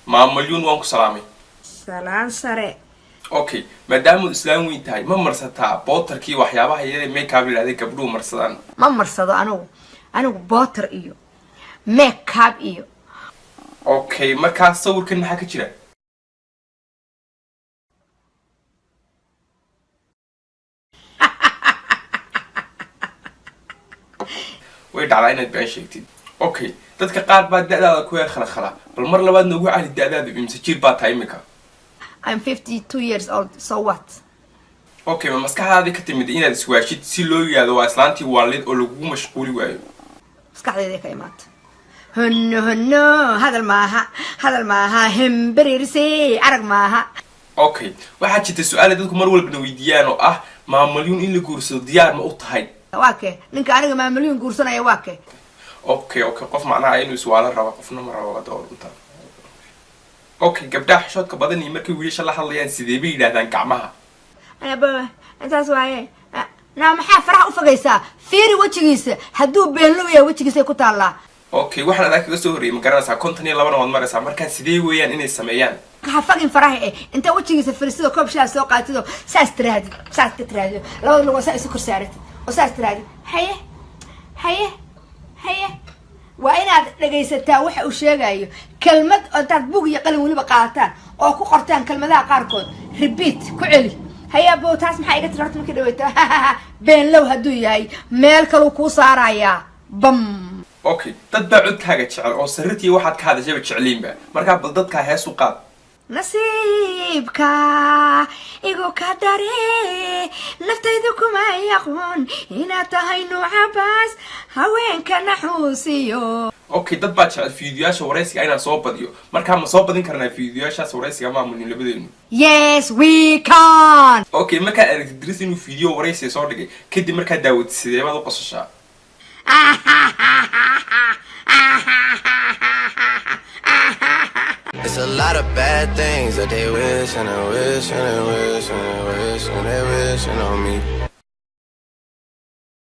Maamalyuun, waan ku salaamay. Salaan sare. Okay, maadaamaad islaam weyn tahay, ma marsataa powderkii, waxyaabaha yare makeup yidhahday gabdhuhu marsadaan? Ma marsado anigu powder iyo makeup iyo. Okay, markaa sawirkan maxaa ka jira? Way dhacdaa inaad been sheegtid. Okay, dadka qaar baa da'daada ku yar khalkhala. Bal mar labaad noogu cali, da'daada imse jir baa tahay imika? I'm 52 years old, so what? Okay, ma maskaxdaadii ka timid inaad iswaashid si loo yidhaahdo waa islaantii waalid oo lagugu mashquuli waayo? Maskaxdayda ka imaata. Honno honno, hadal maaha, hadal maaha, hemberirse arag maaha. Okay, waxaa jirta su-aala dadku mar walbana weydiiyaan oo ah, maamalyuun in la guursado diyaar ma u tahay? Waa kee ninka aniga maamalyuun guursanaya? Waa kee? Okay, qof macnaha inuu iswaalo raba qofna ma rabo wada runta. Okay, gabdhaha xishoodka badan iyo markay wiilasha la hadlayaan, sidee bay yidhahdaan gacmaha? Anaba intaas waaye. Naa, maxaa faraha u fogaysaa? Fiiri wejigiisa, hadduu beenlow yahay wejigiisay ku taallaa. Okay, waxaan adaa kaga soo horreeyay, ma garanaysaa, 52na waad maraysaa, markaa sidee weeyaan inay sameeyaan? Ha fagin faraha inta wejigiisa fariisido, koob shaa soo qaatido, saas tirahdid, saas ka tirahdid, labada lugood saa isu kor saaratid oo saas tirahdid, "Haye, haye, haye." Waa inaad dhegaysataa waxa uu sheegayo. Kelmad intaad bug iyo qalin weliba qaadataan oo ku qortaan kelmadaha qaarkood, repeat, ku celi. "Haye abo, taas maxaa iga tiri horta?" Markii dhaweyta, beenlow hadduu yahay meel kaluu kuu saarayaa, bam. Okay, dad baa codkaaga jecel oo sariirtii waxaad ka hadashaba jeclaynba. Markaa bal dadkaa hees u qaad. Nasiibka igu ka dare, naftaydu kuma yaqoon inaad tahay nuucabaas haweenka naxuusiyo. Okay, dad baa jecel fiidiyoyaasha waraysiga inaan soo badiyo. Markaa ma soo badin karnaa fiidiyoyaashaas waraysiga, maamulin labadeenu? Yes, we can. Okay, markaad aragtid Dris inuu fiidiyo waraysiga soo dhigay, kadib markaad daawatid, sidee baad u qosashaa? It's a lot of bad things that they wish and they wish and they wish and they wish and they wishing on me.